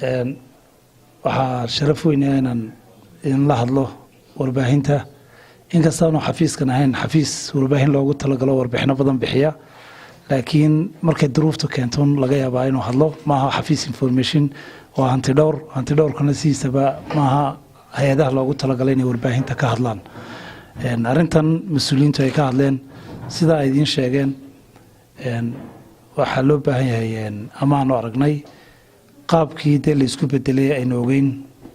Waxaa sharaf weynaya inaan idinla hadlo warbaahinta, inkastaanu xafiiskan ahayn xafiis warbaahin loogu talagalo warbixino badan bixiya, laakiin markay duruuftu keento laga yaabaa inuu hadlo. Maaha xafiis information, waa hanti dhowr. Hanti dhowrkana sidiisaba maaha hay-adaha loogu talagalay inay warbaahinta ka hadlaan. Arrintan mas-uuliyiintu ay ka hadleen, sidaa ay idiin sheegeen, waxaa loo baahan yahay amaanu aragnay qaabkii dee la isku bedelay aynu ogeyn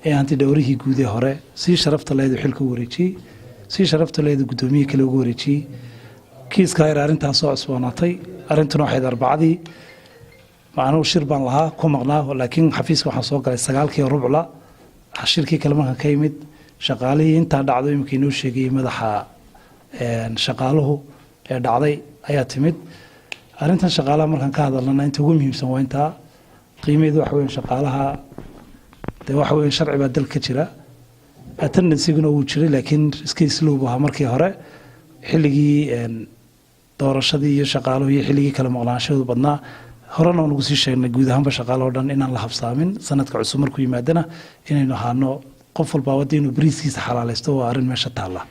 ee hanti dhowrihii guud ee hore sii sharafta leedu xilka u wareejiyey, sii sharafta leedu guddoomiyihii kale ugu wareejiyey. Kiiska hayr arrintaas soo cusboonaatay. Arrintuna waxayd Arbacadii macnuhu shir baan lahaa ku maqnaa, laakiin xafiiska waxaan soo galay 9:15. Shirkii kale markaan ka yimid, shaqaalihii intaa dhacdo iminka inoo sheegayay madaxa shaqaaluhu ee dhacday ayaa timid. Arrintan shaqaalaha markaan ka hadalnana, inta ugu muhiimsan waa intaa qiimaheedu waxa weyan shaqaalaha. Dee waxa weyan sharci baa dalka ka jira, attendancyguna wuu jiray, laakiin iska slow buu ahaa markii hore, xilligii doorashadii iyo shaqaaluhu iyo xilligii kale maqnaanshahoodu badnaa. Horena ugu sii sheegnay guud ahaanba shaqaale oo dhan inaan la habsaamin. Sanadka cusub markuu yimaadana inaynu ahaano qof walbaa wadda inuu bariiskiisa xalaalaysto. Waa arrin meesha taalla,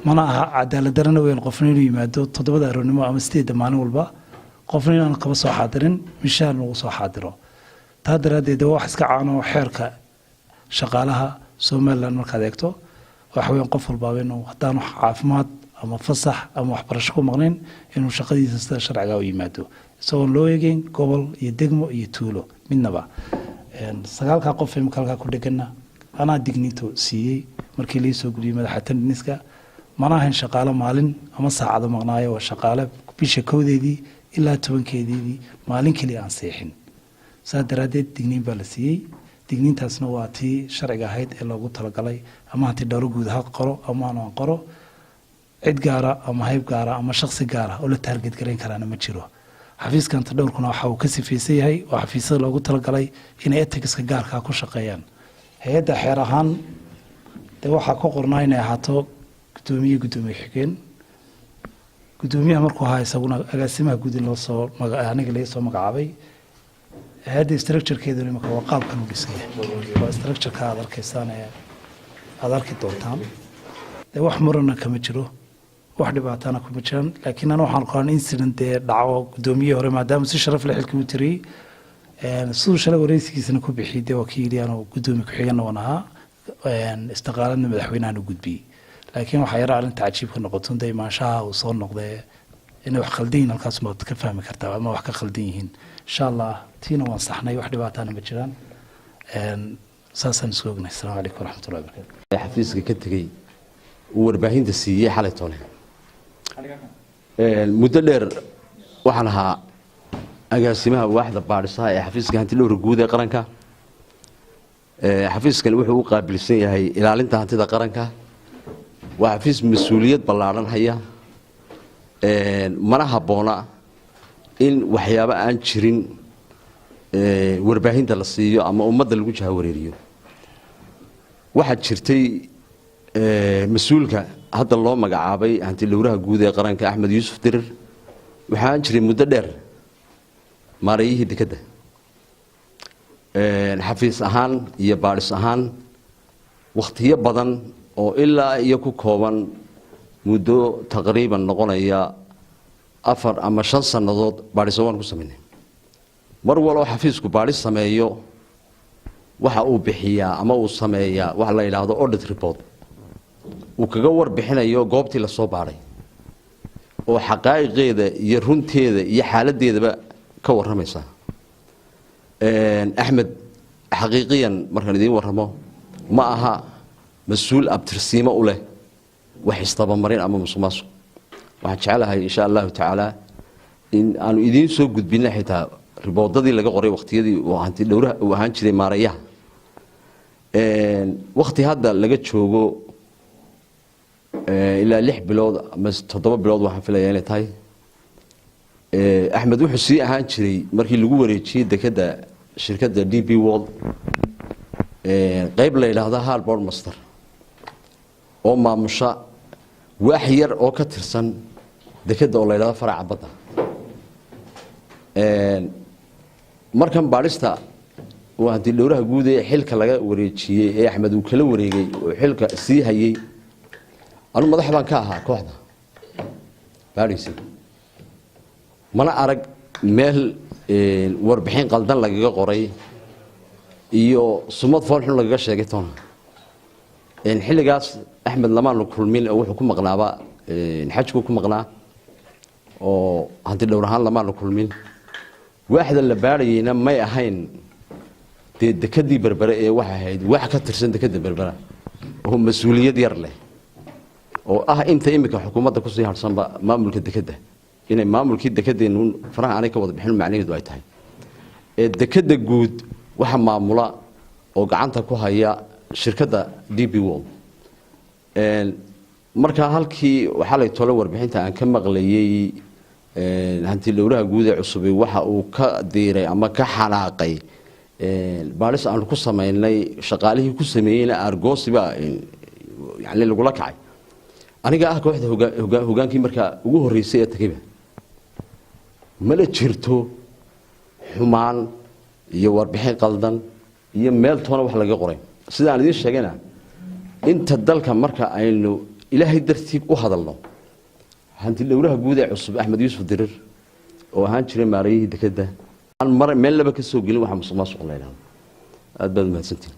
mana aha cadaalad darana weyn qofna inuu yimaado 7da aroornimo ama 8da maalin walba, qofna inaan kaba soo xaadirin, mishaar lagu soo xaadiro. Taa daraaddeed dee wax iska caano xeerka shaqaalaha Somaliland markaad eegto, waxa weyan qof walbaaba inuu haddaanu caafimaad ama fasax ama waxbarasho ku maqnayn inuu shaqadiisa sida sharciga u yimaado, isagoon loo eegeyn gobol iyo degmo iyo tuulo midnaba. Sagaalkaa qof imika halkaa ku dheganna anaa digniinto siiyey markii lai soo gudiyey madaxa attendanceka. Mana ahayn shaqaalo maalin ama saacado maqnaayo, waa shaqaale bisha 1deedii ilaa 10keedii maalin keliya aan seexin. Saa daraaddeed digniin baa la siiyey. Digniintaasna waa tii sharciga ahayd ee loogu talagalay, ama hanti dhowro guud ha qoro ama aan qoro. Cid gaara ama hayb gaara ama shaksi gaara oo la target garayn karaana ma jiro. Xafiiska hanti dhowrkuna waxa uu ka sifaysan yahay waa xafiisyada loogu talagalay inay ethicska gaarkaa ku shaqeeyaan. Hay-adda xeer ahaan dee waxaa ku qornaa inay ahaato guddoomiye, guddoomiye xigeen. Guddoomiyaha markuu ahaa isaguna agaasimaha guud in loosoo aniga laga soo magacaabay. Hay-adda structurekeeduna imika waa qaabkan u dhisan yahay, waa structureka aad arkaysaan ee aada arki doontaan. Dee wax murana kama jiro, wax dhibaatana kuma jiraan, laakiin ana waxaan qoran incident dee dhaco. Guddoomiyihii hore maadaama si sharaf leh xilkii u tiriyey, siduu shalay wareysigiisana ku bixiyey, dee waa kii yidhi anuu guddoomiye ku-xigeenna waan ahaa, istiqaaladna madaxweynahan u gudbiyey. Laakiin waxaa yara arrinta cajiibka noqoto dee imaanshaha uu soo noqdee inay wax khaldan yihin, halkaas maad ka fahmi kartaa ama wax ka khaldan yihiin. Insha Allah tiina waan saxnay, wax dhibaatana ma jiraan. Saasaan isku ognay. Asalaamu calaykum waraxmatullahi wabarakatu. Xafiiska ka tegey uu warbaahinta siiyey xalay tole. Muddo dheer waxaan ahaa agaasimaha waaxda baadhisaha ee xafiiska hantidhowra guud ee qaranka. Xafiiskani wuxuu u qaabilsan yahay ilaalinta hantida qaranka. Waa xafiis mas-uuliyad ballaadhan haya, mana habboona in waxyaabo aan jirin warbaahinta la siiyo ama ummadda lagu jahawareeriyo. Waxaa jirtay mas-uulka hadda loo magacaabay hantidhowraha guud ee qaranka, Axmed Yuusuf Dirir, waxaan jiray muddo dheer maareeyihii dekedda. Xafiis ahaan iyo baadhis ahaan, wakhtiyo badan oo ilaa iyo ku kooban muddo taqriiban noqonaya 4 ama 5 sannadood baadhiso waan ku samaynay. Mar waloo xafiisku baadhis sameeyo, waxa uu bixiyaa ama uu sameeyaa waxa la yidhaahdo audit report uu kaga warbixinayo goobtii lasoo baadhay oo xaqaa'iqeeda iyo runteeda iyo xaaladdeedaba ka warramaysa. Axmed xaqiiqiyan markaan idiin warramo, ma aha mas-uul abtirsiimo u leh wax isdabamarin ama musuq maasuq. Waxaan jeclahay insha Allahu tacaala in aanu idiin soo gudbina xitaa reportadii laga qoray waqtiyadii uu hanti dhowraha uu ahaan jiray maareeyaha. Wakti hadda laga joogo ilaa 6 bilood ama 7 bilood waxaan filaya inay tahay, Axmed wuxuu sii ahaan jiray markii lagu wareejiyey dekeda shirkadda DP World qeyb la yidhaahdo harbour master oo maamusha waax yar oo ka tirsan dekeda oo la yidhahdo faraca badda. Markan baadhista Oo hanti dhowraha guud ee xilka laga wareejiyey ee Axmed uu kala wareegay oo xilka sii hayey, anu madax baan ka ahaa kooxda baadhaysay. Mana arag meel warbixin qaldan lagaga qoray iyo sumad foolxun lagaga sheegay toona. Xilligaas Axmed lamaanu kulmin oo wuxuu ku maqnaaba xajku ku maqnaa, oo hanti dhowr ahaan lamaanu kulmin. Waaxda la baadhayeyna may ahayn dee dekadii Berbere ee waxay ahayd wax ka tirsan dekada Berbera oo mas-uuliyad yar leh, oo ah inta iminka xukuumadda kusii harsanba maamulka dekadda, inay maamulkii dekedeenu faraha aanay ka wada bixin. Macnaheedu ay tahay ee dekadda guud waxa maamula oo gacanta ku haya shirkadda DP World. Markaa halkii waxaa lay tole warbixinta aan ka maqlayey, hanti dhowraha guud ee cusubi waxa uu ka diiray ama ka xanaaqay baadhis aanu ku samaynay, shaqaalihii ku sameeyeyna argoosiba yani lagula kacay. Aniga ah kooxda hogaankii markaa ugu horreysay ee tagayba, mana jirto xumaan iyo warbixin qaldan iyo meel toona wax laga qoray. Sida aan idiin sheegayna, inta dalka marka aynu Ilaahay dartii u hadalno, hanti dhowraha guud ee cusub Axmed Yuusuf Dirir oo ahaan jiray maarayihii dekedda aan mar meel laba ka soo gelin waxa musuq maasuq la yidhahdo. Aad baad mahadsantihin.